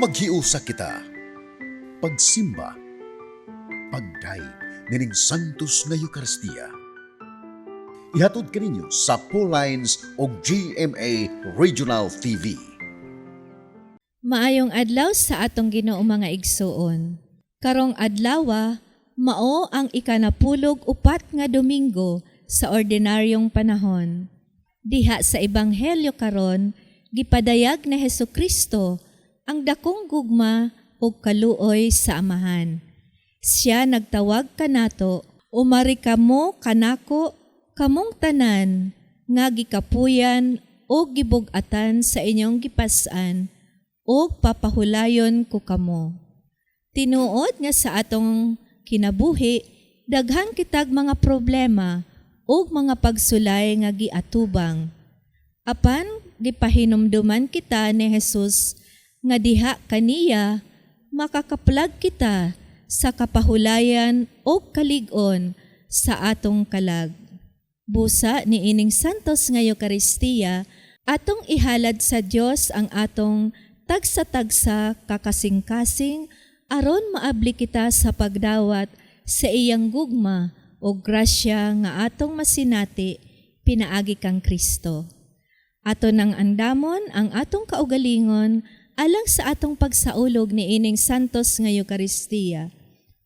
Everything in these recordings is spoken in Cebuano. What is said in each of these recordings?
Maghiusa kita. Pagsimba. Pagdayeg nining Santos nga Eukaristiya. Ihatod kaninyo sa Lines o GMA Regional TV. Maayong adlaw sa atong Ginoo, mga igsuon. Karong adlawa, mao ang 14 nga Domingo sa ordinaryong panahon. Diha sa Ebanghelyo karon, gipadayag ni Hesus Kristo ang dakong gugma ug kaluoy sa Amahan. Siya nagtawag kanato, "Umari kamo kanako, kamong tanan nga gikapuyan o gibug-atan sa inyong gipas-an, ug papahulayon ko kamo." Tinuod nga sa atong kinabuhi, daghan kitag mga problema ug mga pagsulay nga giatubang. Apan gipahinumduman kita ni Jesus nga diha kaniya makakaplag kita sa kapahulayan o kalig-on sa atong kalag. Busa ni ining Santos nga Eukaristiya, atong ihalad sa Dios ang atong tagsa-tagsa kakasing-kasing aron maabli kita sa pagdawat sa iyang gugma o grasya nga atong masinati pinaagi kang Kristo. Ato nang andamon ang atong kaugalingon alang sa atong pagsaulog ni ining Santos nga Eukaristiya.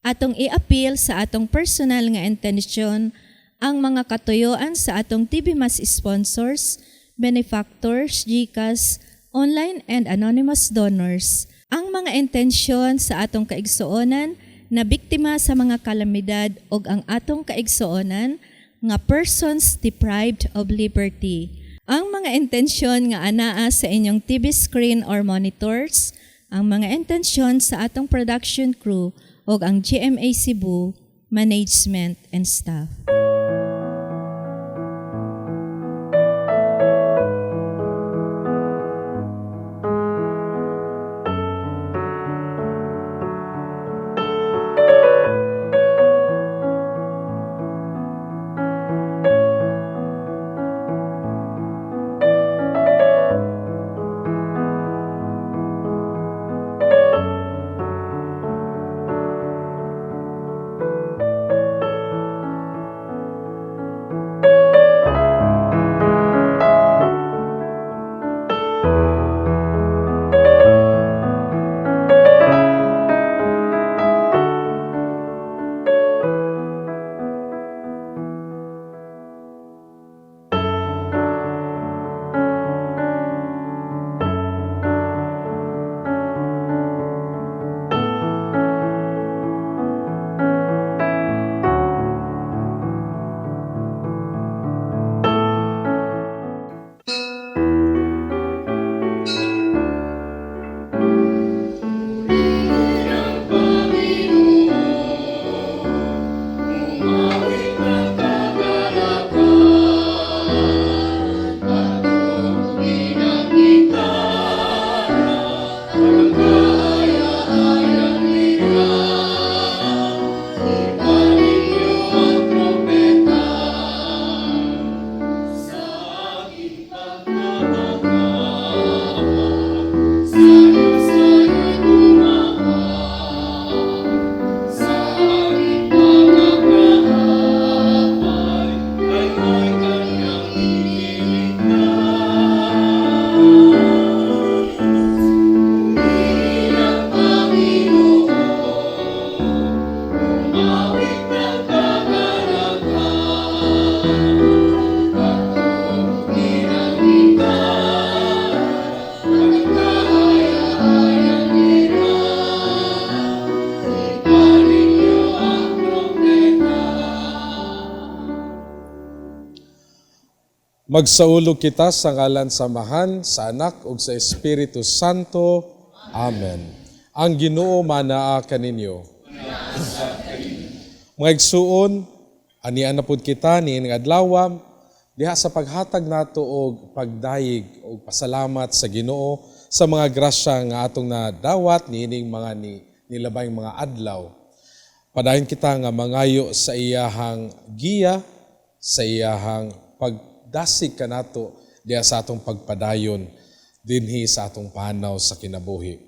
Atong iapil sa atong personal nga intensyon ang mga katuyoan sa atong TV Mass sponsors, benefactors, GCash, online and anonymous donors, ang mga intensyon sa atong kaigsuonan na biktima sa mga kalamidad ug ang atong kaigsuonan nga persons deprived of liberty. Ang mga intensyon nga anaa sa inyong TV screen or monitors, ang mga intensyon sa atong production crew ug ang GMA Cebu management and staff. Magsaulog kita sa ngalan sa Amahan, sa Anak ug sa Espiritu Santo. Amen. Ang Ginoo manaa kaninyo. Mga igsuon, anian na pud kita niining adlaw diha sa paghatag nato og pagdayeg og pasalamat sa Ginoo sa mga grasya nga atong nadawat niining mga nilabayng mga adlaw. Padayon kita nga mangayo sa iyahang giya, sa iyahang pagdasig kanato diha sa atong pagpadayon dinhi sa atong panaw sa kinabuhi.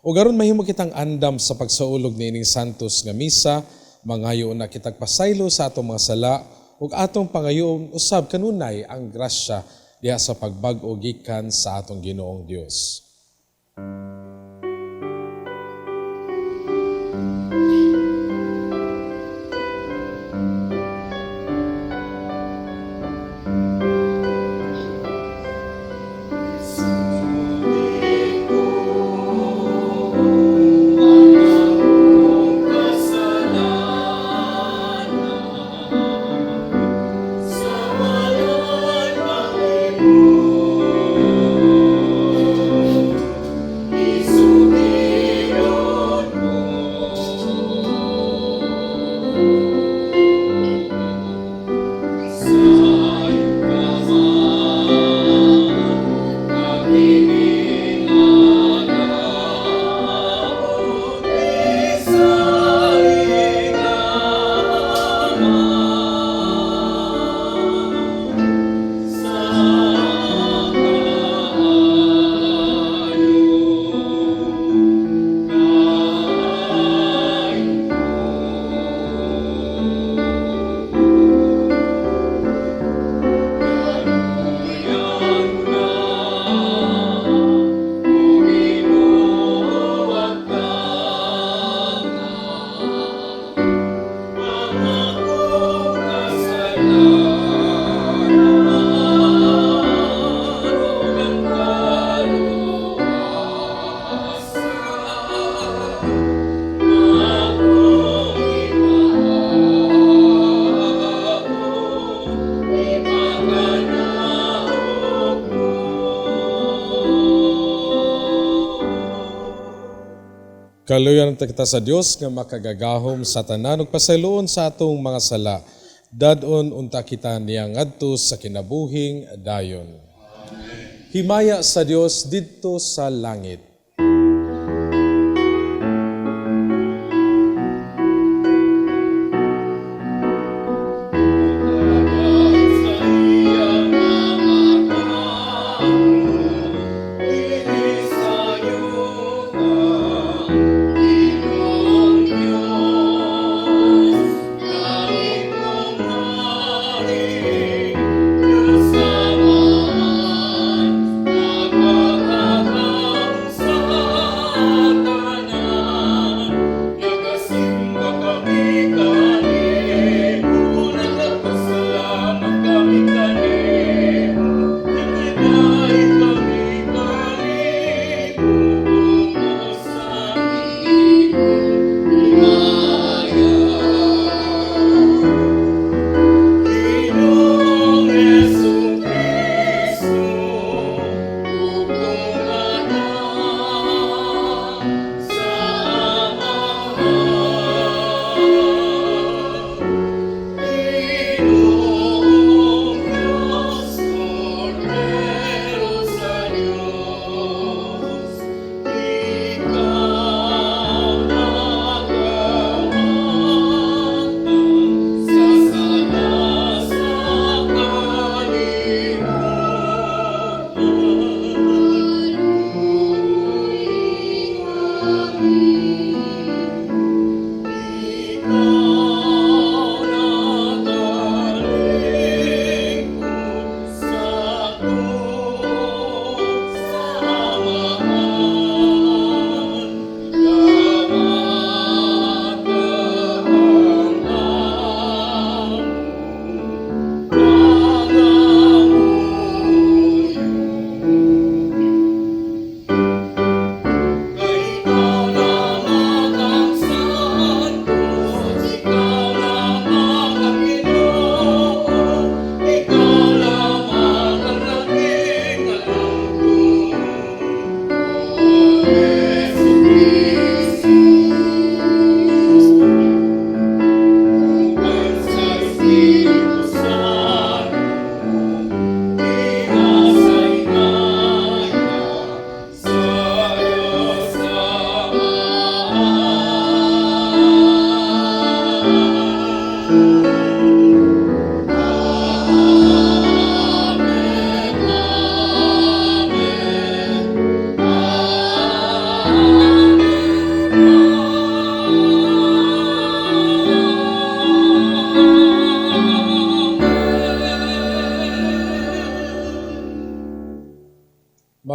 Ug aron mahimo kitang andam sa pagsaulog niining santos nga misa, mangayo na kitag pasaylo sa atong mga sala ug atong pangayoon usab kanunay ang grasya diha sa pagbag-o gikan sa atong Ginoong Dios. Kaluyan kita sa Dios nga makagagahom sa tanan ug pasayloon sa atong mga sala. Dad-on unta kita niya ngadto sa kinabuhing dayon. Amen. Himaya sa Dios didto sa langit. Amen.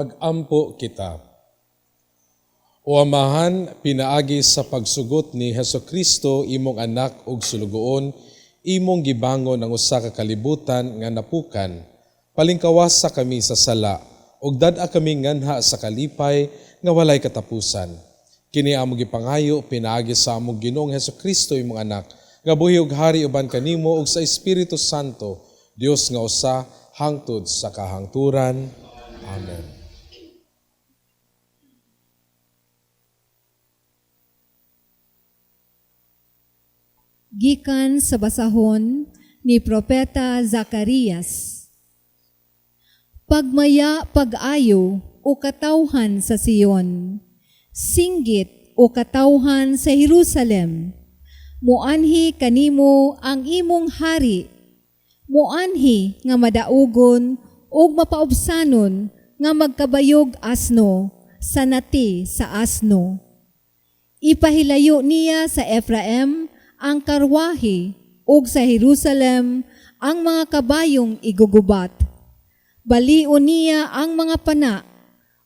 Magampo kita. O Amahan, pinaagi sa pagsugot ni Heso Kristo imong anak ug sulugoon, imong gibangon ang usa ka kalibutan nga napukan. Palingkawasa kami sa sala ug dad-a kami nganha sa kalipay nga walay katapusan. Kini among gipangayo pinaagi sa among Ginoong Heso Kristo imong anak, nga buhi ug hari uban kanimo ug sa Espiritu Santo, Dios nga usa hangtod sa kahangturan. Amen. Gikan sa basahon ni Propeta Zacarias. Pagmaya pag-ayo o katawhan sa Sion, singgit o katawhan sa Jerusalem, muanhi kanimo ang imong hari, muanhi nga madaugon ug mapaubsanon nga magkabayog asno sa nati sa asno. Ipahilayo niya sa Efraim ang karwahe ug sa Jerusalem ang mga kabayong igugubat. Balion niya ang mga pana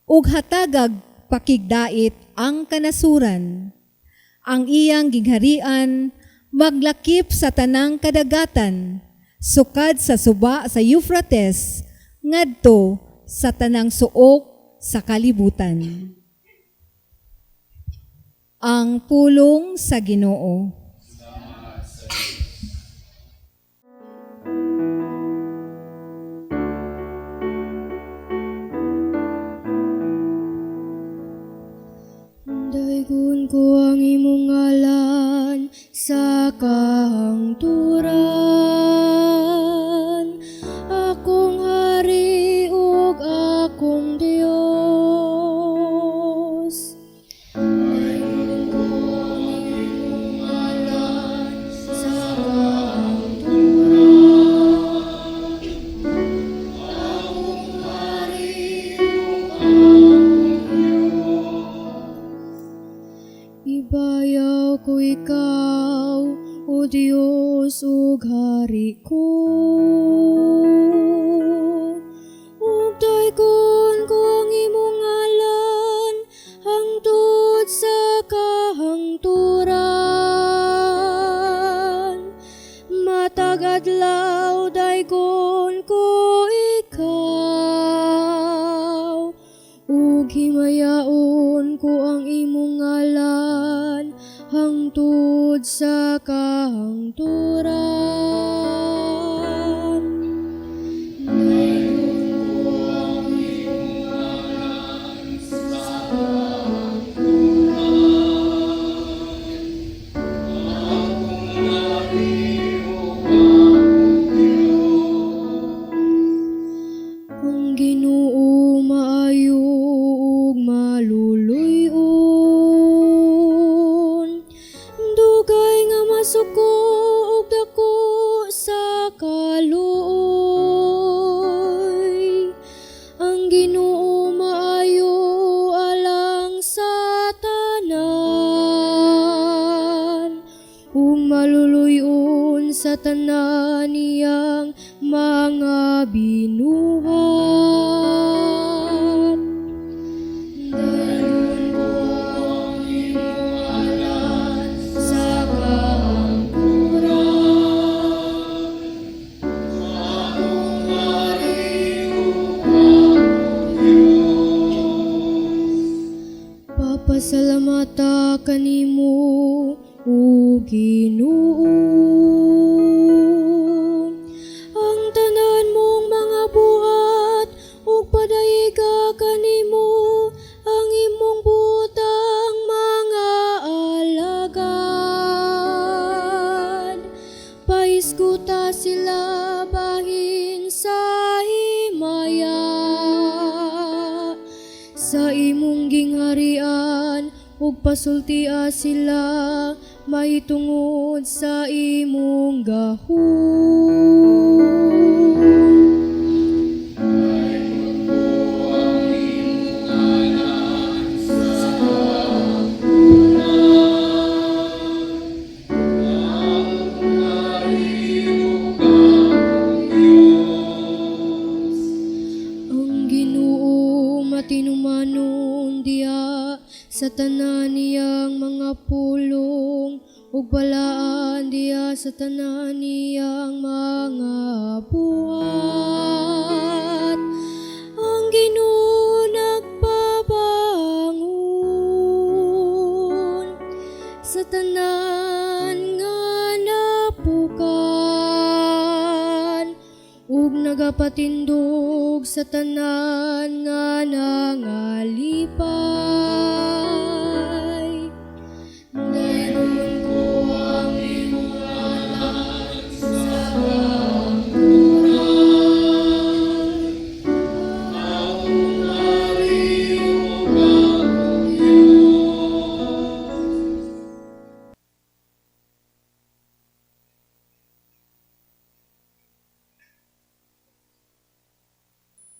ug hatagag pakigdait ang kanasuran. Ang iyang gingharian maglakip sa tanang kadagatan, sukad sa suba sa Euphrates ngadto sa tanang suok sa kalibutan. Ang pulong sa Ginoo. Daygon ko ang imong ngalan sa kahangturan, akong hari ug akong Dios. Daygon ko ang imong ngalan sa kahangturan, akong hari ug akong Dios. Ibayaw ko ikaw, O Dios, ug hari ko. Ug daygon ko ang imong ngalan hangtod sa kahangturan. Matag adlaw daygon ko ikaw, ug himayaon ko ang imong ngalan hangtod sa kahangturan. Daygon ko ang imong ngalan sa kahangturan, akong hari ug akong Dios. Ang Ginoo maayo ug maluluy-on, dugay nga masuko ug dako sa kaluoy. Ang Ginoo maayo alang sa tanan, ug maluluy-on sa tanan niyang mga binuhat. Daygon ko ang imong ngalan sa kahangturan, akong hari ug akong Dios. Papasalamata kanimo, O Ginoo, ang tanan mong mga buhat, ug padayga kanimo ang imong butang mga alagad. Pahisguta sila bahin sa himaya sa imong gingharian, ug pasultia sila mahitungod sa imong gahom. Ang Ginoo tanan niyang mga pulong ug balaan diha sa tanan niyang mga buhat. Ang Ginoo nagpabangon sa tanan nga napukan ug nagapatindog sa tanan nga nangalipay. Dayon ko ang imong ngalan sa kamatuoran, akong Hari ug akong Dios.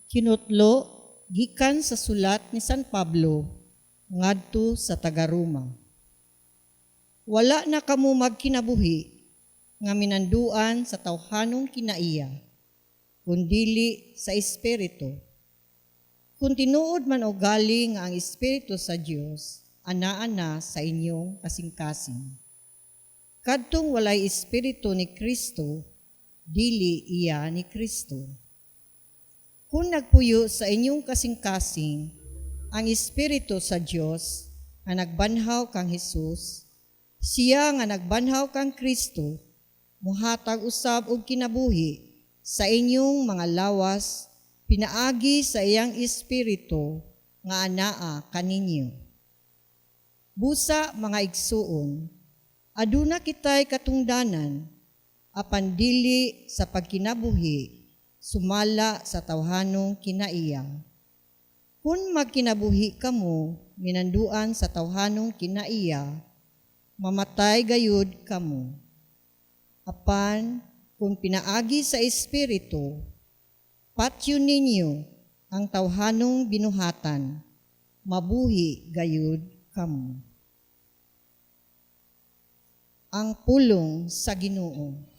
Kinutlo gikan sa sulat ni San Pablo ngadto sa taga-Roma. Wala na kamo magkinabuhi nga minanduan sa tawhanong kinaiya, kundili sa Espiritu. Kung tinuod man og gali nga ang Espiritu sa Dios, anaa na sa inyong kasing-kasing. Kadtong walay Espiritu ni Kristo, dili iya ni Kristo. Kung nagpuyo sa inyong kasing-kasing ang Espiritu sa Dios nga nagbanhaw kang Hesus, siya nga nagbanhaw kang Kristo, muhatag usab og kinabuhi sa inyong mga lawas pinaagi sa iyang Espiritu nga anaa kaninyo. Busa, mga igsuon, aduna kitay katungdanan apan dili sa pagkinabuhi sumala sa tawhanong kinaiya. Kung magkinabuhi kamo minanduan sa tawhanong kinaiya, mamatay gayud kamo. Apan kung pinaagi sa Espiritu, patyon ninyo ang tawhanong binuhatan, mabuhi gayud kamo. Ang pulong sa Ginoo.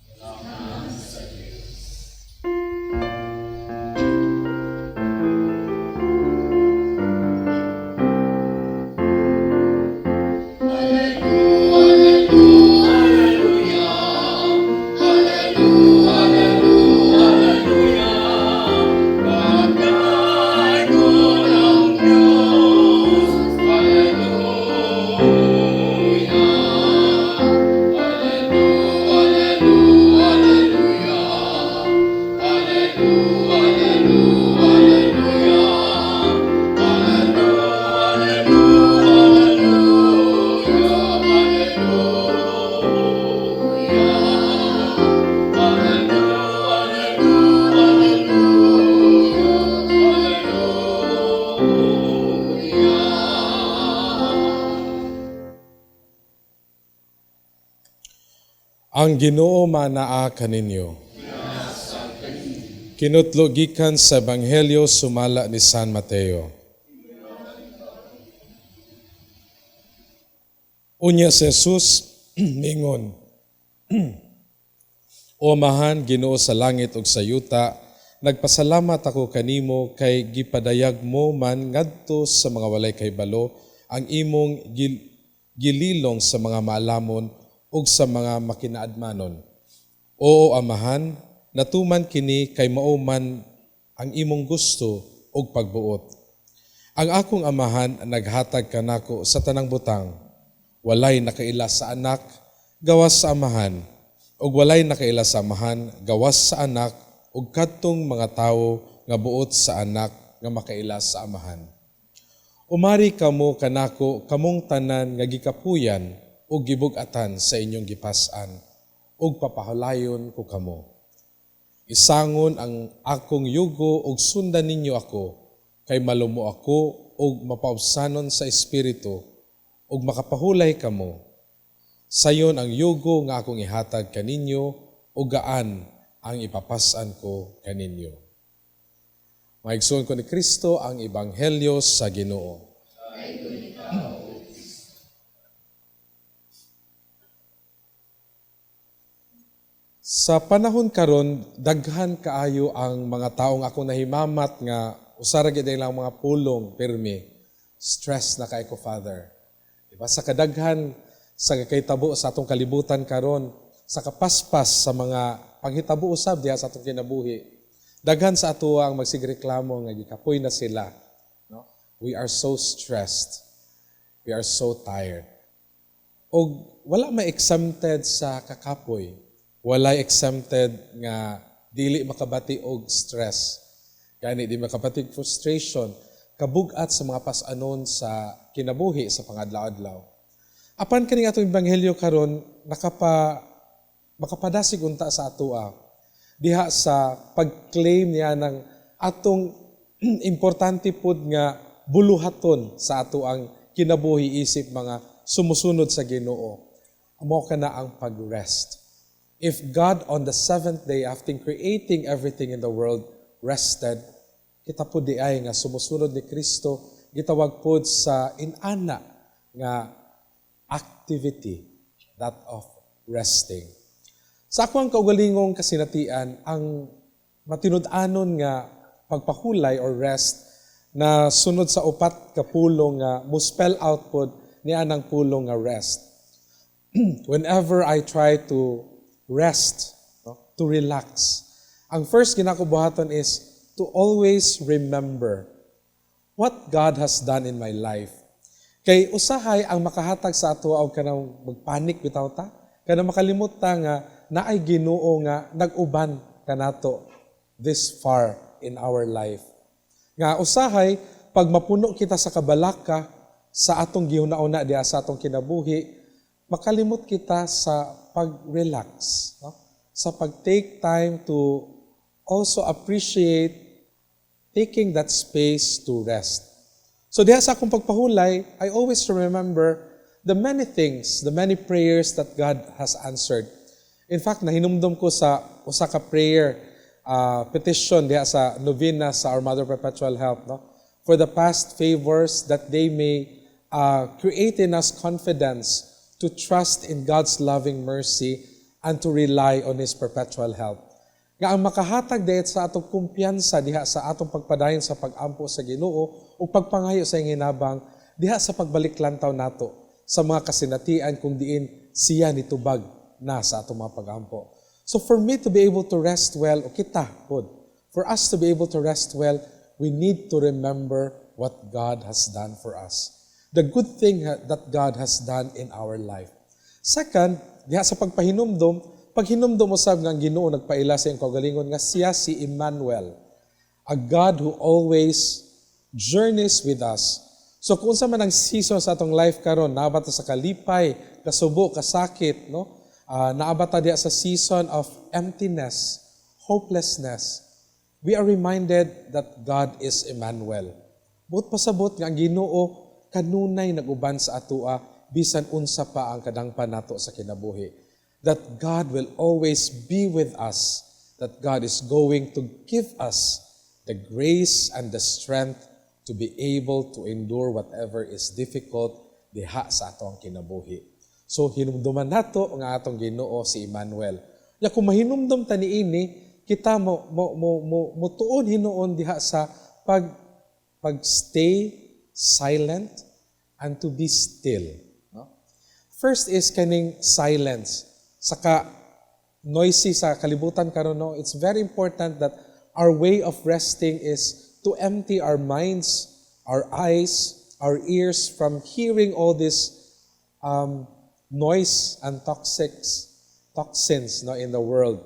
Ang Ginoo manaa kaninyo. Kinutlo gikan sa Ebanghelyo sumala ni San Mateo. Unya si Jesus mingon, "O Amahan, Ginoo sa langit ug sa yuta, nagpasalamat ako kanimo kay gipadayag mo man ngadto sa mga walay kahibalo ang imong gililong sa mga maalamon ug sa mga makinaadmanon. Oo, Amahan, natuman kini kay mao man ang imong gusto ug pagbuot. Ang akong Amahan naghatag kanako sa tanang butang. Walay nakaila sa Anak gawas sa Amahan, ug walay nakaila sa Amahan gawas sa Anak ug kadtong mga tawo nga buot sa Anak nga makaila sa Amahan. Umari kamo kanako, kamong tanan nga gikapuyan ug gibug-atan sa inyong gipas-an, ug papahulayon ko kamo. Isangon ang akong yugo ug sundan ninyo ako, kay malumo ako ug mapaubsanon sa espiritu, ug makapahulay kamo. Sayon ang yugo nga akong ihatag kaninyo, ug gaan ang ipapas-an ko kaninyo." Mga igsoon ko ni Kristo, ang Ebanghelyo sa Ginoo. Sa panahon karon, daghan kaayo ang mga taong ako nahimamat nga usara gyud ilang mga pulong pirmi. "Stress na kay ko, Father." Diba? Sa kadaghan sa kahitabo sa atong kalibutan karon, sa kapaspas sa mga panghitabo usab diha sa atong kinabuhi, daghan sa atoa ang magsigreklamo nga gikapoy na sila. No? We are so stressed. We are so tired. Og wala may exempted sa kakapoy. Wala exempted nga dili makabati og stress. Gani di makabati og frustration, kabugat sa mga pasanon sa kinabuhi sa pangadlaw-adlaw. Apan kaning atong ebanghelyo karon makapadasig unta sa atoa diha sa pag-claim niya ng atong importante pud nga buluhaton sa ato ang kinabuhi isip mga sumusunod sa Ginoo. Mao kana ang pag-rest. If God on the seventh day, after creating everything in the world, rested, kita pud diay nga sumusunod ni Kristo, gitawag pud sa inana nga activity, that of resting. Sa akong kaugalingong kasinatian, ang matinud-anon nga pagpahulay or rest na sunod sa upat ka pulong nga mo spell out pod ni anang pulong nga rest. Whenever I try to rest, no, to relax, ang first ginako buhaton is to always remember what God has done in my life. Kay usahay ang makahatag sa ato og kanang magpanik bitaw ta, kanang makalimot ta nga naay Ginoo nga nag-uban kanato this far in our life. Nga usahay pag mapuno kita sa kabalaka sa atong gihuna-una diha sa atong kinabuhi, makalimot kita sa pag-relax, no? Sa pag-take time to also appreciate taking that space to rest. So diha sa akong pagpahulay, I always remember the many things, the many prayers that God has answered. In fact, nahinumdum ko sa usa ka prayer petition diha sa novena sa Our Mother Perpetual Help, no? For the past favors, that they may create in us confidence to trust in God's loving mercy and to rely on His perpetual help. Nga ang makahatag diha sa atong kumpiyansa diha sa atong pagpadayon sa pag-ampo sa Ginoo ug pagpangayo sa iyang hinabang diha sa pagbalik lantaw nato sa mga kasinatian kung diin siya nitubag na sa atong mga pag-ampo. So for me to be able to rest well, o kita pod, for us to be able to rest well, we need to remember what God has done for us. The good thing that God has done in our life. Second, diha sa pagpahinumdom, paghinumdom usab nga ang Ginoo nagpaila sa iyang kaugalingon nga siya si Emmanuel, a God who always journeys with us. So kung unsa man ang season sa atong life karon, naa ba ta sa kalipay, kasubo, kasakit, no? Naa ba ta diha sa season of emptiness, hopelessness, we are reminded that God is Emmanuel. Buot pasabot nga ang Ginoo kanunay nag-uban sa atoa bisan unsa pa ang kadangpan nato sa kinabuhi. That God will always be with us, that God is going to give us the grace and the strength to be able to endure whatever is difficult diha sa atong kinabuhi. So hinumduman nato nga atong Ginoo si Emmanuel. Ya kung mahinumdum ta niini, kita mo tuon hinuon diha sa pag stay silent and to be still, no? First is kaning silence. Saka noisy sa kalibutan karon, no, it's very important that our way of resting is to empty our minds, our eyes, our ears from hearing all this noise and toxins, no, in the world.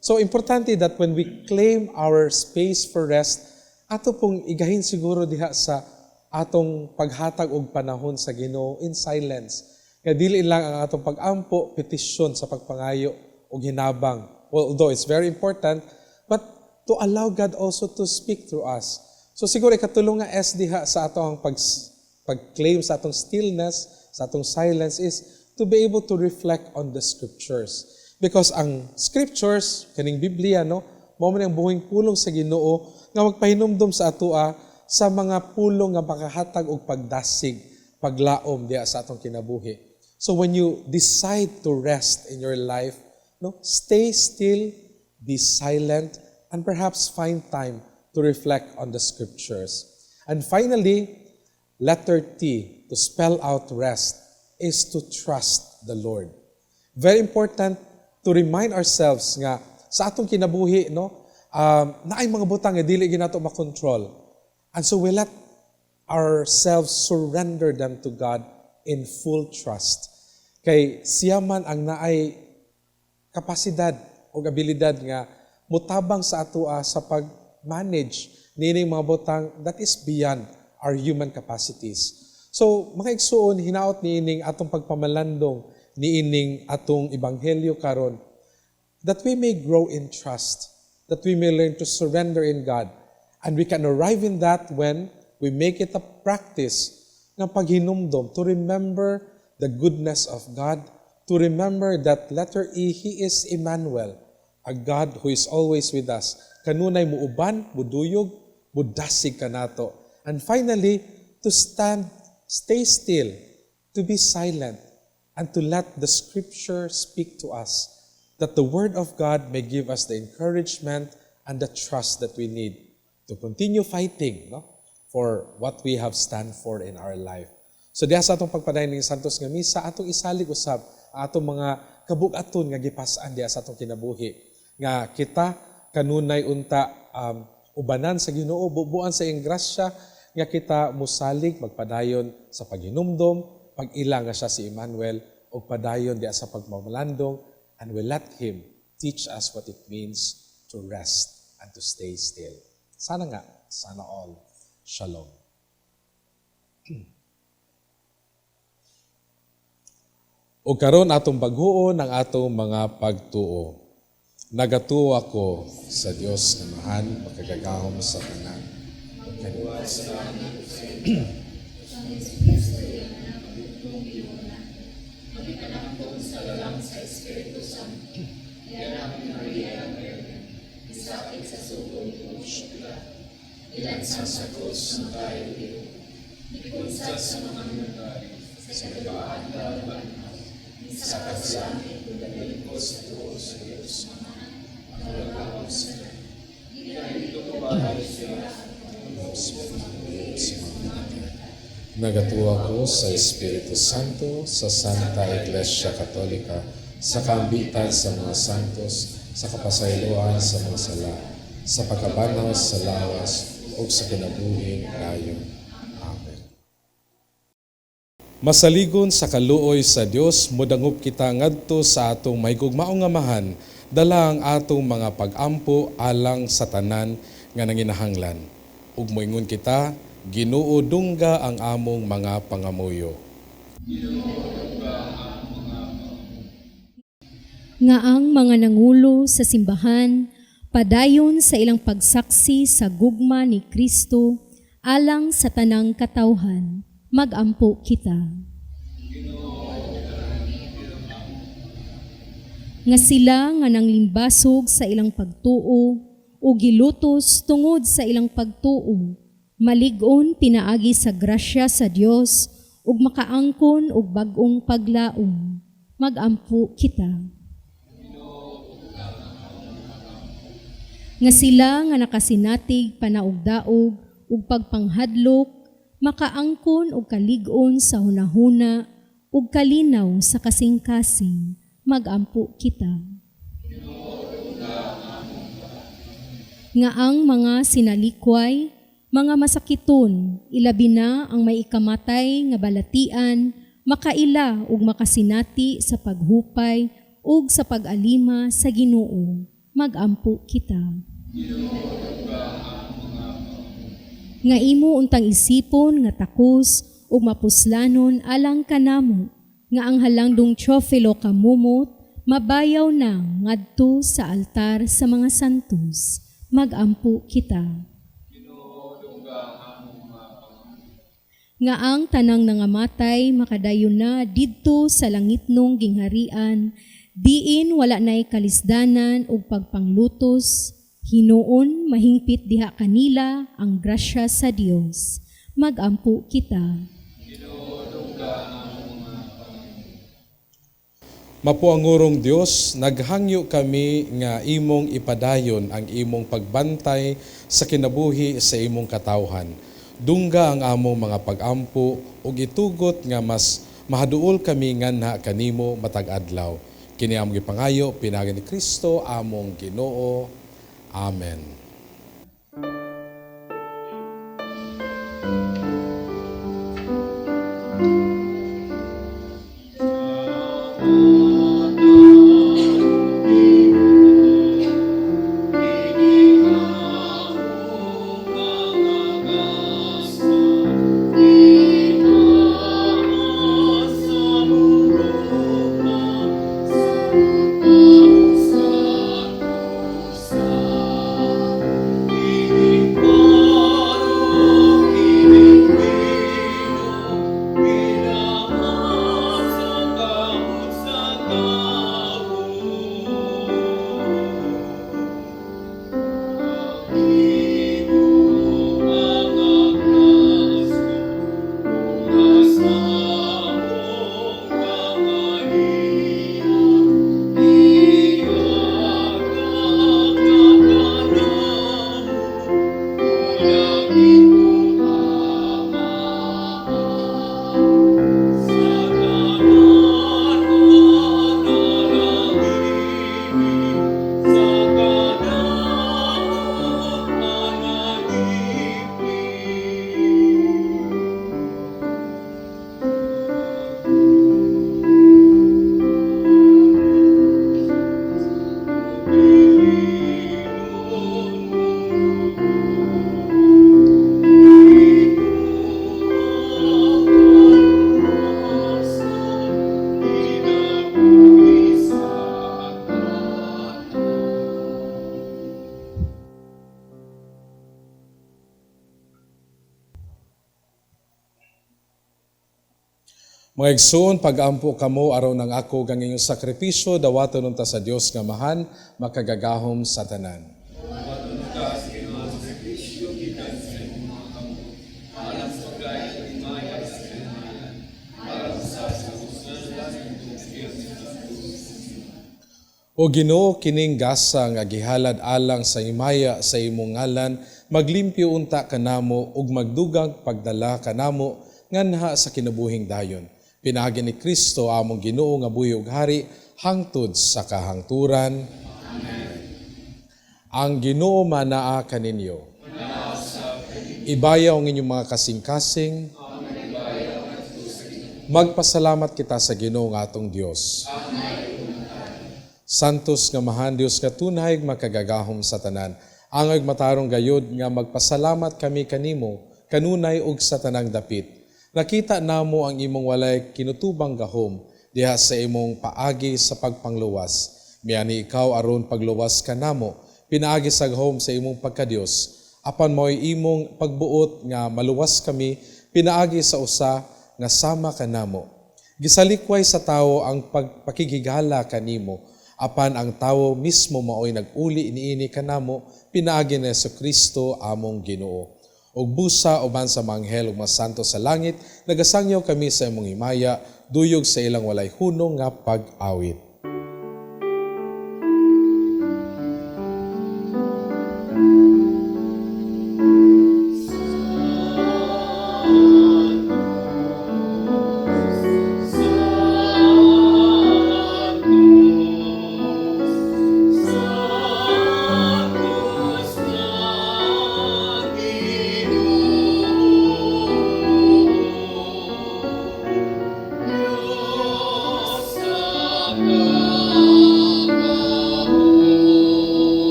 So importante that when we claim our space for rest, ato pong igahin siguro diha sa atong paghatag og panahon sa Ginoo in silence. Nga dili lang ang atong pag-ampo, petisyon sa pagpangayo og hinabang. Well, although it's very important, but to allow God also to speak through us. So siguro ikatulo nga S diha sa atong pag-claim sa atong stillness, sa atong silence, is to be able to reflect on the scriptures. Because ang scriptures, kaning Biblia, no, mao man ang buhing pulong sa Ginoo nga magpahinumdom sa atoa sa mga pulong nga makahatag og pagdasig, paglaom diha sa atong kinabuhi. So when you decide to rest in your life, no, stay still, be silent, and perhaps find time to reflect on the scriptures. And finally, letter T, to spell out rest. is to trust the Lord. Very important to remind ourselves nga sa atong kinabuhi, no, naay mga butang nga dili gyud nato makontrol. And so we let ourselves surrender them to God in full trust. Kay siya man ang naay kapasidad o abilidad nga mutabang sa atoa sa pag-manage nining mga butang that is beyond our human capacities. So, mga igsuon, hinaot niining atong pagpamalandong, niining atong ebanghelyo karon, that we may grow in trust, that we may learn to surrender in God. And we can arrive in that when we make it a practice ng paghinumdom to remember the goodness of God, to remember that letter E, He is Emmanuel, a God who is always with us. Kanunay muuban, muduyog, mudasig kanato. And finally, to stand, stay still, to be silent, and to let the Scripture speak to us, that the Word of God may give us the encouragement and the trust that we need to continue fighting, no, for what we have stand for in our life. So diha sa atong pagpadayon ng Santos nga Misa, atong isalig usab ang atong mga kabug-aton nga gipas-an diha sa atong kinabuhi. Nga kita kanunay unta ubanan sa Ginoo, bubuan sa iyang grasya nga kita musalig magpadayon sa paghinumdom, pag-ila nga siya si Emmanuel ug padayon diha sa pagmamalandong, and we let Him teach us what it means to rest and to stay still. Sana nga, sana all. Shalom. O karon atong bag-on ang atong mga pagtuo. Nagatuo ako sa Dios nga Amahan, makagagahom sa tanan. Kanuha sa Nagatuo ako sa Espiritu Santo, sa Santa Iglesia Katolika, sa kaambitan sa mga santos, sa kapasayloan sa mga sala, sa pagkabanhaw sa lawas, ug sa kinabuhing dayon. Amen. Masaligon sa kaluoy sa Dios, modangop kita ngadto sa atong mahigugmaong Amahan, dala ang atong mga pag-ampo alang sa tanan nga nanginahanglan. Ug moingon kita, Ginoo, dungga ang among mga pangamuyo. Nga ang mga nangulo sa simbahan padayon sa ilang pagsaksi sa gugma ni Kristo alang sa tanang katawhan. Magampo kita. Nga sila nga nanglimbasog sa ilang pagtuo o gilutos tungod sa ilang pagtuo, malig-on pinaagi sa grasya sa Dios ug makaangkon og bag-ong paglaom. Magampo kita. Nga sila nga nakasinatig panaugdaog ug pagpanghadlok, makaangkon og kalig-on sa hunahuna ug kalinaw sa kasing-kasing. Magampo kita. Nga ang mga sinalikway, mga masakiton, ilabi na ang may ikamatay nga balatian, makaila ug makasinati sa paghupay ug sa pag-alima sa Ginoo. Magampo kita. Nga imo untang isipon nga takos ug mapuslanon alang kanamo, nga ang halangdong Teofilo kamumot mabayaw na ngadto sa altar sa mga santos. Magampo kita. Nga ang tanang nangamatay makadayon na didto sa langitnong gingharian, diin wala nay kalisdanan ug pagpanglutos, hinuon mahingpit diha kanila ang grasya sa Dios. Magampo kita. Mapuangurong Dios, naghangyo kami nga imong ipadayon ang imong pagbantay sa kinabuhi sa imong katawhan. Dungga ang among mga pag-ampo ug itugot nga mas Mahaduol kami nganha kanimo matag adlaw. Kini among gipangayo pinaagi ni Kristo among Ginoo. Amen. Mga igsoon, pag-ampo kamo aron ang ako gang inyong sakripisyo, dawaton unta sa Dios nga Amahan, makagagahom sa tanan. O Ginoo, kining gasa nga gihalad alang sa himaya sa imong ngalan, maglimpyo unta kanamo ug magdugang pagdala kanamo nganha sa kinabuhing dayon. Pinaagi ni Kristo among Ginoo nga buhi ug hari hangtod sa kahangturan. Amen. Ang Ginoo manaa kaninyo. Ibayaw ang inyong mga kasing-kasing. Magpasalamat kita sa Ginoo nga atong Dios. Santos nga Amahan, Dios nga tunay makagagahom sa tanan. Angay matarong gayod nga magpasalamat kami kanimo kanunay ug sa tanang dapit. Nakita namo ang imong walay kinutubang gahom diha sa imong paagi sa pagpangluwas. Miani ikaw aron pagluwas kanamo, pinaagi sa gahom sa imong pagkadiyos. Apan mao'y imong pagbuot nga maluwas kami, pinaagi sa usa nga sama kanamo. Gisalikway sa tawo ang pagpakigigala kanimo, apan ang tawo mismo mao'y nag-uli niini kanamo, pinaagi ni Kristo among Ginoo. Ug busa uban sa mga anghel ug mga santo sa langit, nagasangyaw kami sa imong himaya, duyog sa ilang walay hunong nga pag-awit.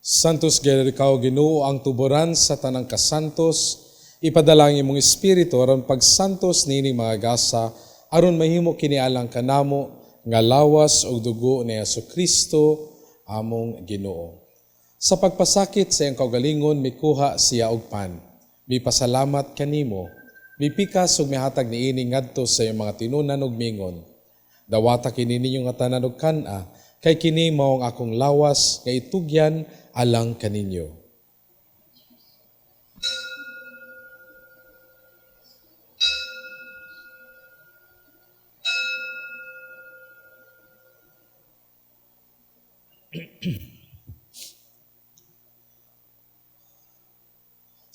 Santos gyud ikaw Ginoo, ang tuboran sa tanang kasantos, ipadala ang imong espiritu aron pagsantos niining mga gasa, aron mahimo kini alang kanamo nga lawas ug dugo ni Hesukristo among Ginoo. Sa pagpasakit sa iyang kaugalingon, mikuha siya og pan. Mipasalamat kanimo, mipikas ug mihatag niini ngadto sa iyang mga tinunan ug mingon: "Dawata kini ninyo nga tanan og kan-a, kay kini mao ang akong lawas nga itugyan alang kaninyo."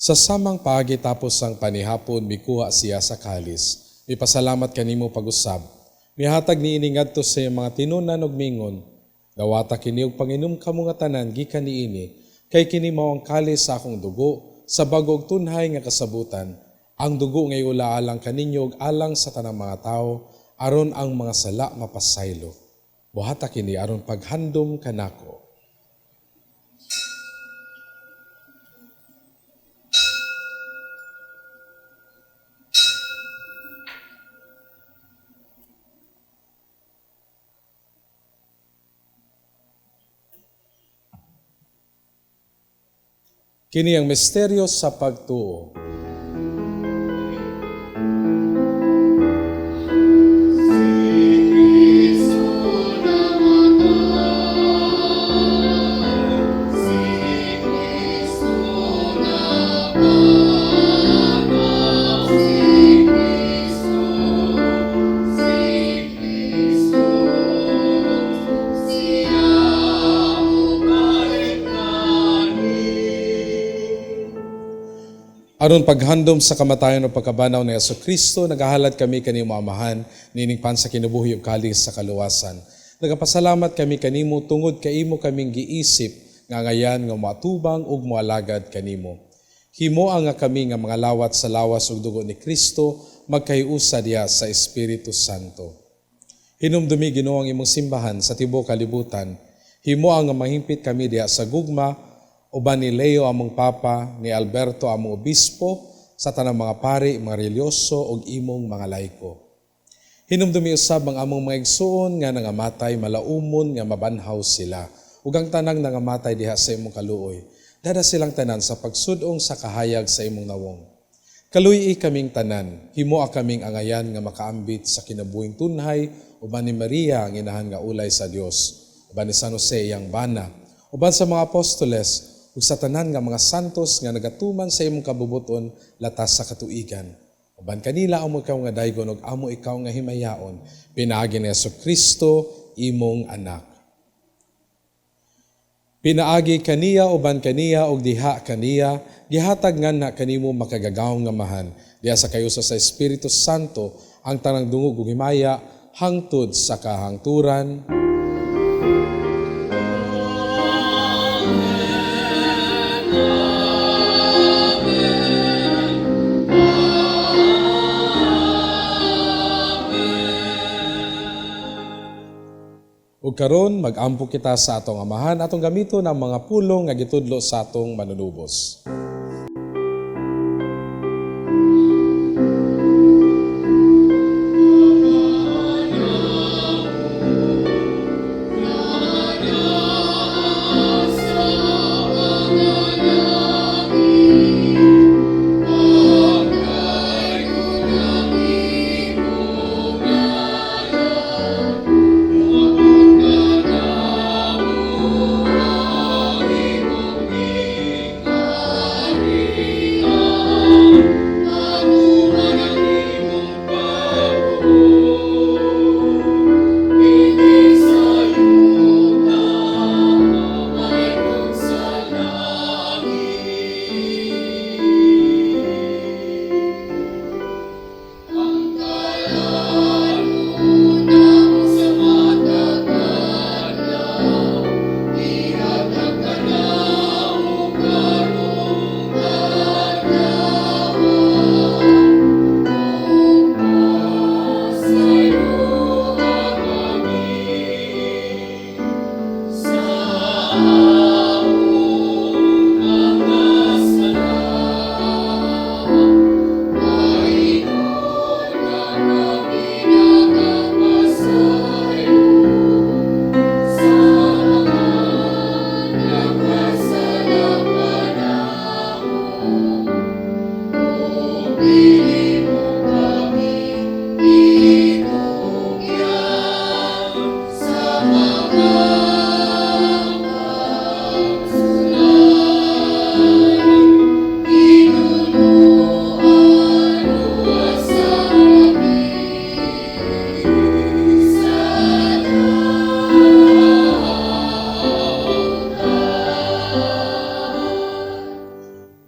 Sa samang paagi tapos ang panihapon, mikuha siya sa kalis. Mipasalamat kanimo pag-usab. Mihatag niini ngadto sa iyang mga tinunan ug mingon: "Dawata kini ug panginom kamo nga tanan gikan niini, kay kini mao ang kalis sa akong dugo sa bag-o ug tunhay nga kasabutan, ang dugo nga iula alang kaninyo ug alang sa tanang mga tawo, aron ang mga sala mapasaylo. Buhata kini aron paghandom kanako." Kini ang misteryo sa pagtuo. Aron paghandom sa kamatayon o pagkabanaw ni Hesukristo, nagahalad kami kanimo Amahan, niining pan sa kinabuhi ug kalis sa kaluwasan. Nagapasalamat kami kanimo tungod kay imo kaming giisip nga ngayan nga moatubang ug moalagad kanimo. Himoa nga kami nga mga lawat sa lawas ug dugo ni Kristo magkahiusa diha sa Espiritu Santo. Hinumdumi, Ginoo, ang imong simbahan sa tibuok kalibutan. Himoa nga mahimpit kami diha sa gugma uban ni Leo among Papa, ni Alberto among Obispo, sa tanang mga pari, mga relyoso ug imong mga laiko. Hinumdumi usab ang among mga igsuon nga nangamatay, malaumon nga mabanhaw sila, ug ang tanang nangamatay diha sa imong kaluoy. Dada silang tanan sa pagsud-ong sa kahayag sa imong nawong. Kaluy-i kaming tanan, himoa kaming angayan nga makaambit sa kinabuhing tunhay uban ni Maria ang inahan nga ulay sa Dios, uban ni San Jose iyang bana, uban sa mga apostoles ug sa tanan nga mga santos nga nagatuman sa imong kabubuton latas sa katuigan. Uban kanila amo ikaw nga daygon ug amo ikaw nga himayaon, pinaagi ni Hesukristo imong anak. Pinaagi kaniya, uban kaniya ug diha kaniya, gihatag nganha kanimo makagagahom nga Amahan diha sa kayusa sa Espiritu Santo ang tanang dungog ug himaya hangtod sa kahangturan. Ug karon mag-ampo kita sa atong Amahan, atong gamiton ang mga pulong nga gitudlo sa atong manunubos.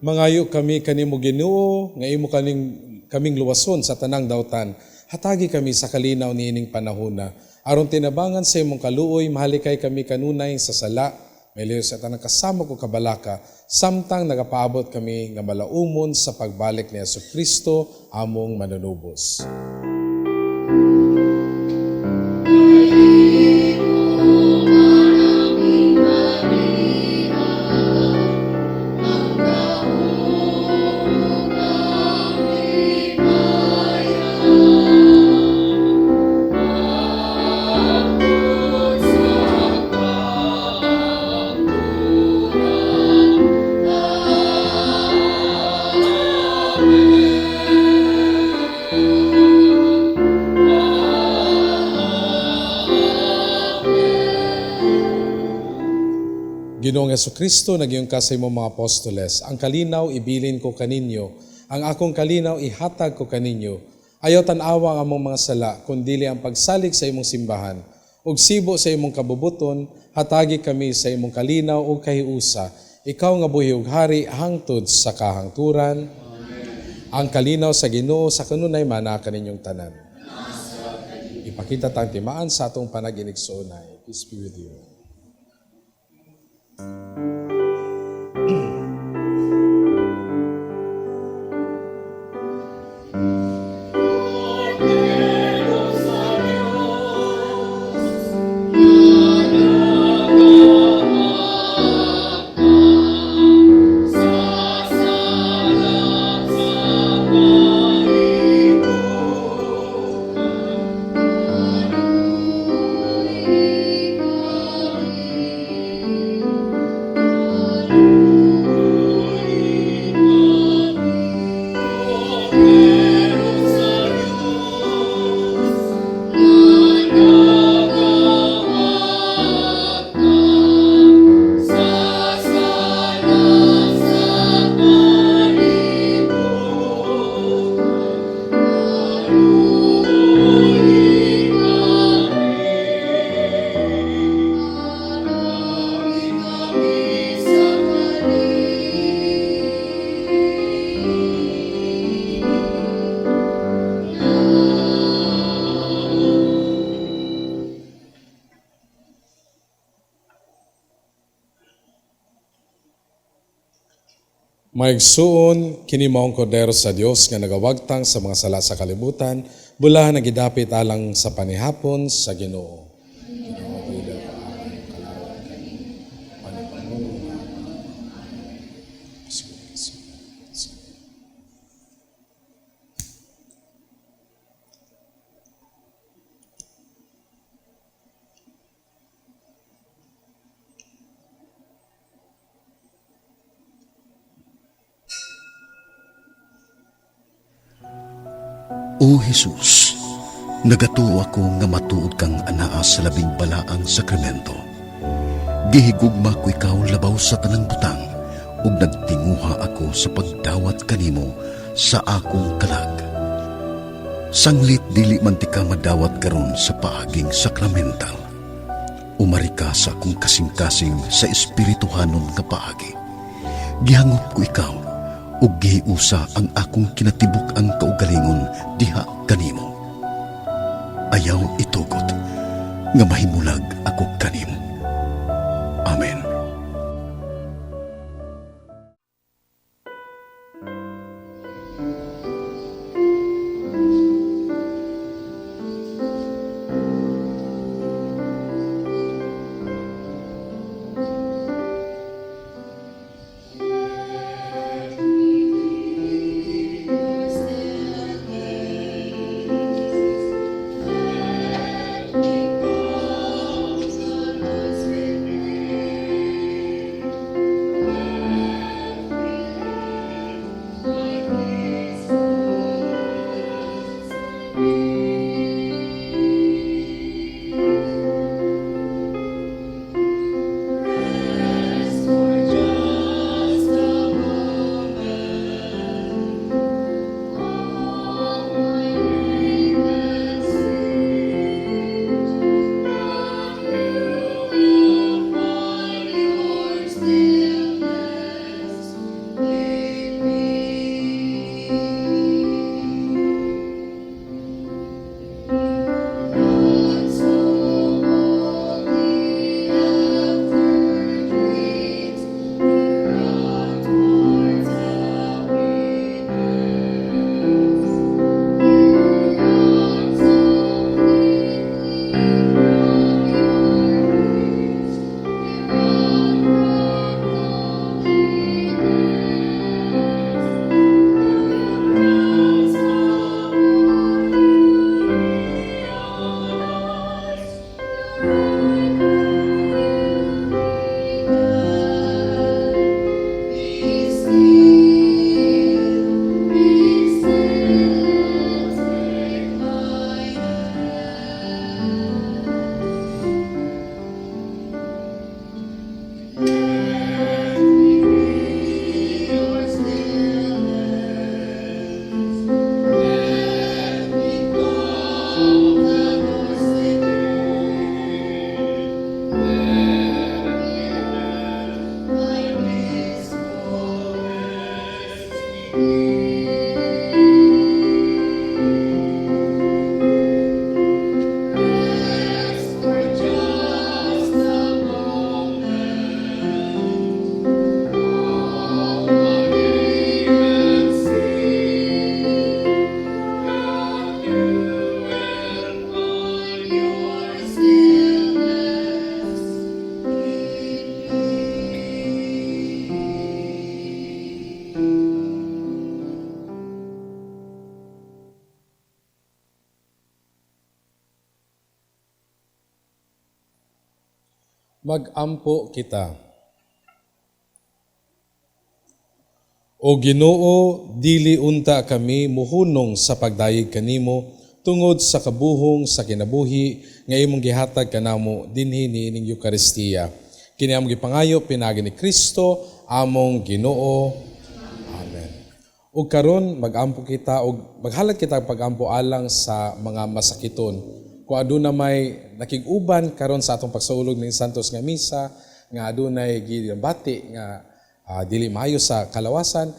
Mangayo kami kanimo Ginoo nga imo kaning kaming luwason sa tanang dautan. Hatagi kami sa kalinaw niining panahona. Aron tinabangan sa imong kaluoy, mahalikay kami kanunay sa sala. May sa tanang kasama ko kabalaka, samtang nagapaabot kami nga malaumon sa pagbalik ni Hesus Kristo among manunubos. Ginoong Hesukristo, nagyong ka sa imong mga apostoles, ang kalinaw ibilin ko kaninyo, ang akong kalinaw ihatag ko kaninyo. Ayaw tan-awa ang among mga sala, kundili ang pagsalig sa imong simbahan. Ug sibo sa imong kabubuton, hatagi kami sa imong kalinaw ug kahiusa. Ikaw nga buhi ug hari hangtod sa kahangturan. Amen. Ang kalinaw sa Ginoo sa kanunay mana kaninyong tanan. Ipakita tang timaan sa atong panaginigsoonay. Peace be with you. Maigsuon, kini maong kordero sa Dios nga nagawagtang sa mga sala sa kalibutan, bulahan nagidapit alang sa panihapon sa Ginoo. O Jesus, nagatuo ako nga matuod kang anaa sa labing balaang sakramento. Gihigugma ko ikaw labaw sa tanang butang ug nagtinguha ako sa pagdawat kanimo sa akong kalag. Sanglit dili man ti ka madawat karon sa paaging sakramental. Umari ka sa akong kasing-kasing sa espirituhanon nga paagi. Gihangop ko ikaw ug gihiusa ang akong kinatibuk-ang kaugalingon diha kanimo. Ayaw itugot nga mahimulag ako kanimo. Amen. Magampo kita. O Ginoo, dili unta kami muhunong sa pagdayeg kanimo tungod sa kabuhong sa kinabuhi nga imong gihatag kanamo dinhi niining Eukaristiya. Kini among gipangayo pinaagi ni Kristo among Ginoo. Amen. Ug karon magampo kita og maghalad kita og pagampo alang sa mga masakiton. Kung aduna may nakig-uban karon sa atong pagsaulog ning Santos nga misa nga adunay gibati nga dili maayo sa kalawasan,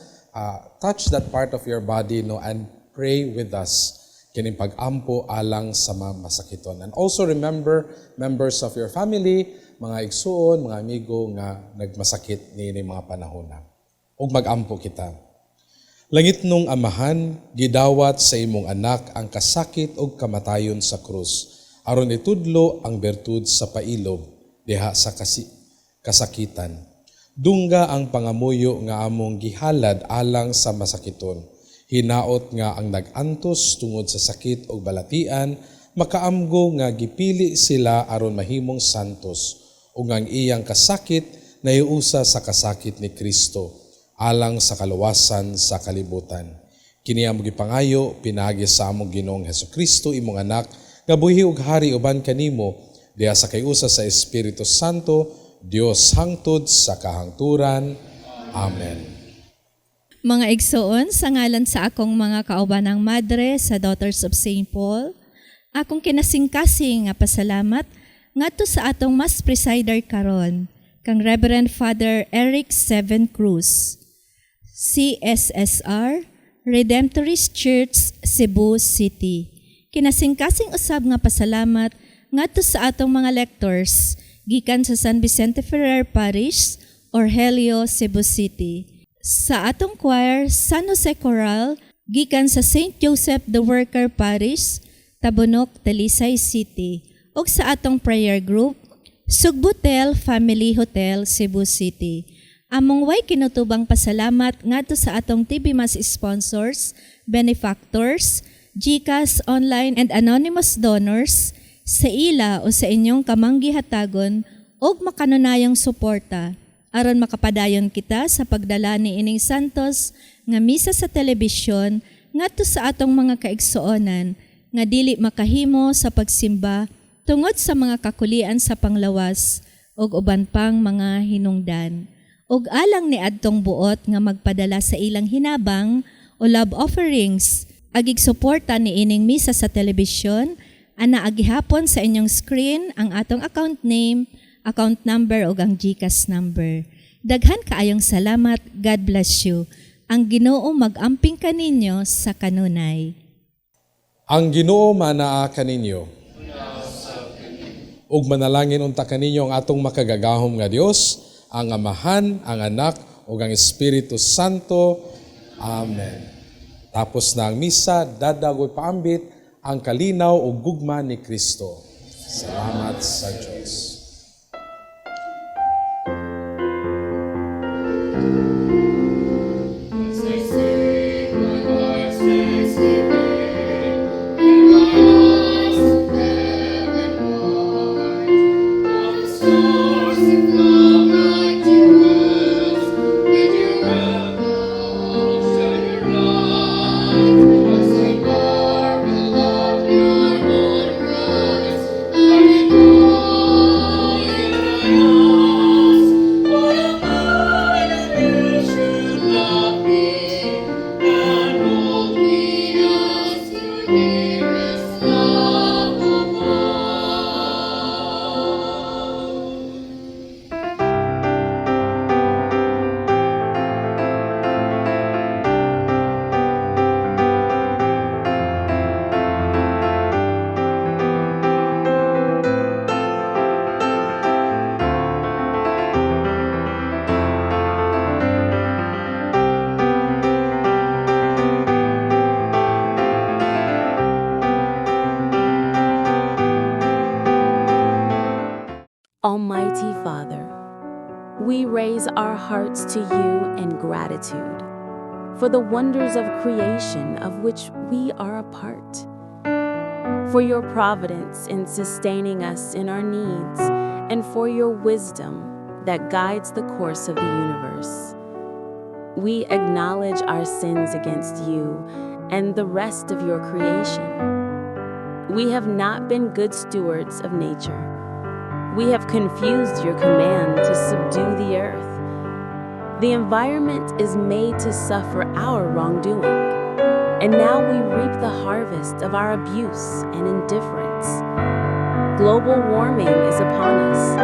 touch that part of your body, no, and pray with us kining pag-ampo alang sa mga masakiton. And also remember members of your family, mga igsuon, mga amigo nga nagmasakit niini mga panahon na. Ug mag-ampo kita. Langitnong Amahan, gidawat sa imong anak ang kasakit ug kamatayon sa krus, aron itudlo ang bertud sa pailob diha sa kasakitan. Dungga ang pangamuyo nga among gihalad alang sa masakiton. Hinaot nga ang nag-antos tungod sa sakit ug balatian, makaamgo nga gipili sila aron mahimong santos, ug ang iyang kasakit naiusa sa kasakit ni Kristo alang sa kaluwasan sa kalibutan. Kini among gipangayo pinaagi sa among Ginoong Hesukristo, imong anak, nga buhi ug hari uban kanimo diha sa kayusa sa Espiritu Santo, Dios hangtod sa kahangturan. Amen. Mga igsoon, sa ngalan sa akong mga kaubanang madre sa Daughters of St. Paul, akong kinasingkasing nga pasalamat ngadto sa atong Mass presider karon, kang Reverend Father Eric Seven Cruz, CSSR, Redemptorist Church, Cebu City. Kinasingkasing usab nga pasalamat ngadto sa atong mga lectors gikan sa San Vicente Ferrer Parish, Orgelio, Cebu City. Sa atong choir, San Jose Choral, gikan sa St. Joseph the Worker Parish, Tabunok, Talisay City. Ug sa atong prayer group, Sugbutel Family Hotel, Cebu City. Among way kinutubang pasalamat ngadto sa atong TV Mass sponsors, benefactors, GCash online and anonymous donors sa ila o sa inyong kamanggihatagon og makanunayang suporta aron makapadayon kita sa pagdala ni ining Santos nga misa sa telebisyon ngadto sa atong mga kaigsuonan nga dili makahimo sa pagsimba tungod sa mga kakulian sa panglawas ug uban pang mga hinungdan. Ug alang ni adtong buot nga magpadala sa ilang hinabang o love offerings agig suporta ni ining misa sa telebisyon, ana agihapon sa inyong screen ang atong account name, account number ug ang GCash number. Daghan kaayong salamat. God bless you. Ang Ginoo mag-amping kaninyo sa kanunay. Ang Ginoo manaa kaninyo. Ug manalangin unta kaninyo ang atong makagagahom nga Dios, ang Amahan, ang Anak, ug ang Espiritu Santo. Amen. Tapos na ang misa, dadagoy paambit ang kalinaw ug gugma ni Kristo. Salamat sa Diyos. Almighty Father, we raise our hearts to you in gratitude for the wonders of creation of which we are a part, for your providence in sustaining us in our needs and for your wisdom that guides the course of the universe. We acknowledge our sins against you and the rest of your creation. We have not been good stewards of nature. We have confused your command to subdue the earth. The environment is made to suffer our wrongdoing, and now we reap the harvest of our abuse and indifference. Global warming is upon us.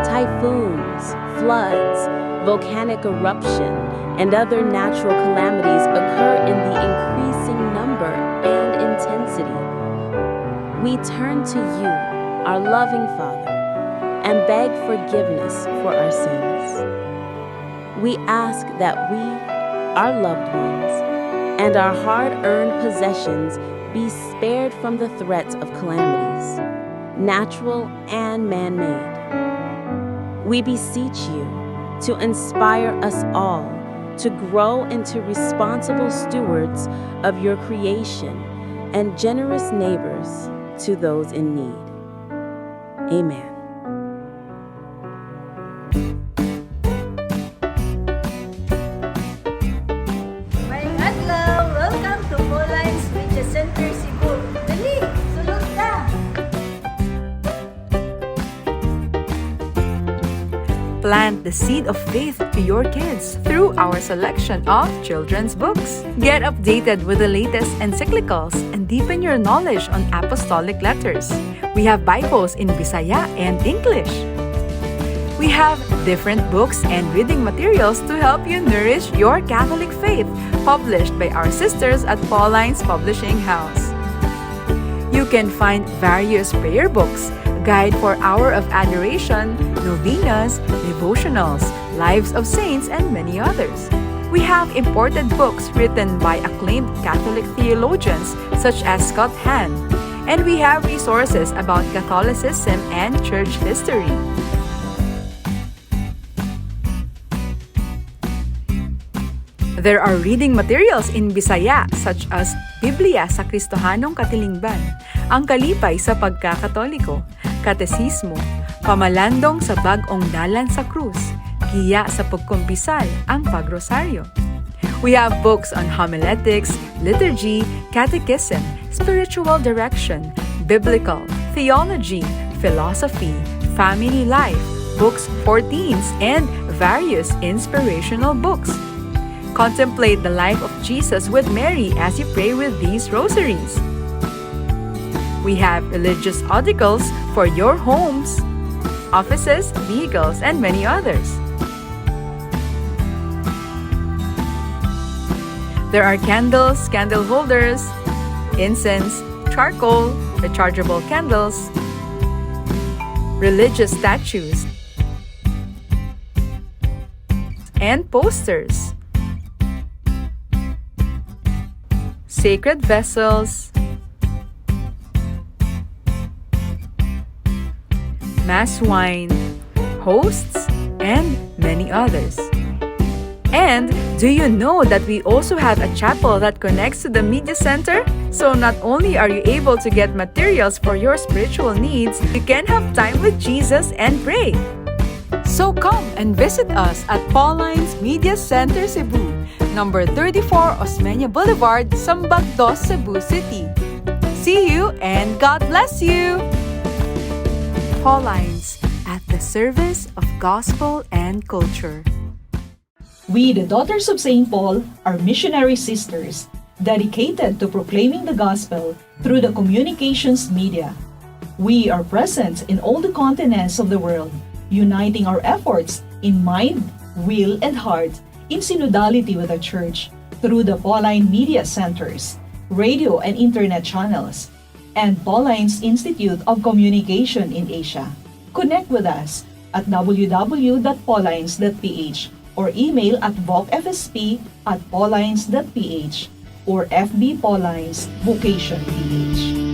Typhoons, floods, volcanic eruption, and other natural calamities occur in the increasing number and intensity. We turn to you, our loving Father, and beg forgiveness for our sins. We ask that we, our loved ones, and our hard earned possessions be spared from the threats of calamities, natural and man made. We beseech you to inspire us all to grow into responsible stewards of your creation and generous neighbors to those in need. Amen. Maayong adlaw! Welcome to Paulines Media Center Cebu. Dali, sulod ta! Plant the seed of faith to your kids through our selection of children's books. Get updated with the latest encyclicals and deepen your knowledge on apostolic letters. We have Bibles in Bisaya and English. We have different books and reading materials to help you nourish your Catholic faith, published by our sisters at Paulines Publishing House. You can find various prayer books, guide for Hour of Adoration, novenas, devotionals, lives of saints, and many others. We have imported books written by acclaimed Catholic theologians such as Scott Hahn, and we have resources about Catholicism and church history. There are reading materials in Bisaya such as Biblia sa Kristohanong Katilingban, Ang Kalipay sa Pagkakatoliko, Katesismo, Pamalandong sa Bag-ong Dalan sa Krus, Giya sa Pagkumpisal, ang Pagrosaryo. We have books on homiletics, liturgy, catechism, spiritual direction, biblical, theology, philosophy, family life, books for teens, and various inspirational books. Contemplate the life of Jesus with Mary as you pray with these rosaries. We have religious articles for your homes, offices, vehicles, and many others. There are candles, candle holders, incense, charcoal, rechargeable candles, religious statues, and posters, sacred vessels, mass wine, hosts, and many others. And do you know that we also have a chapel that connects to the media center? So not only are you able to get materials for your spiritual needs, you can have time with Jesus and pray. So come and visit us at Paulines Media Center Cebu, number 34 Osmeña Boulevard, Sambag Dos, Cebu City. See you and God bless you! Paulines, at the service of gospel and culture. We, the Daughters of St. Paul, are missionary sisters dedicated to proclaiming the gospel through the communications media. We are present in all the continents of the world, uniting our efforts in mind, will, and heart in synodality with the Church through the Pauline Media Centers, radio and internet channels, and Paulines Institute of Communication in Asia. Connect with us at www.paulines.ph or email at vocfsp@paulines.ph or FB Paulines Vocation PH.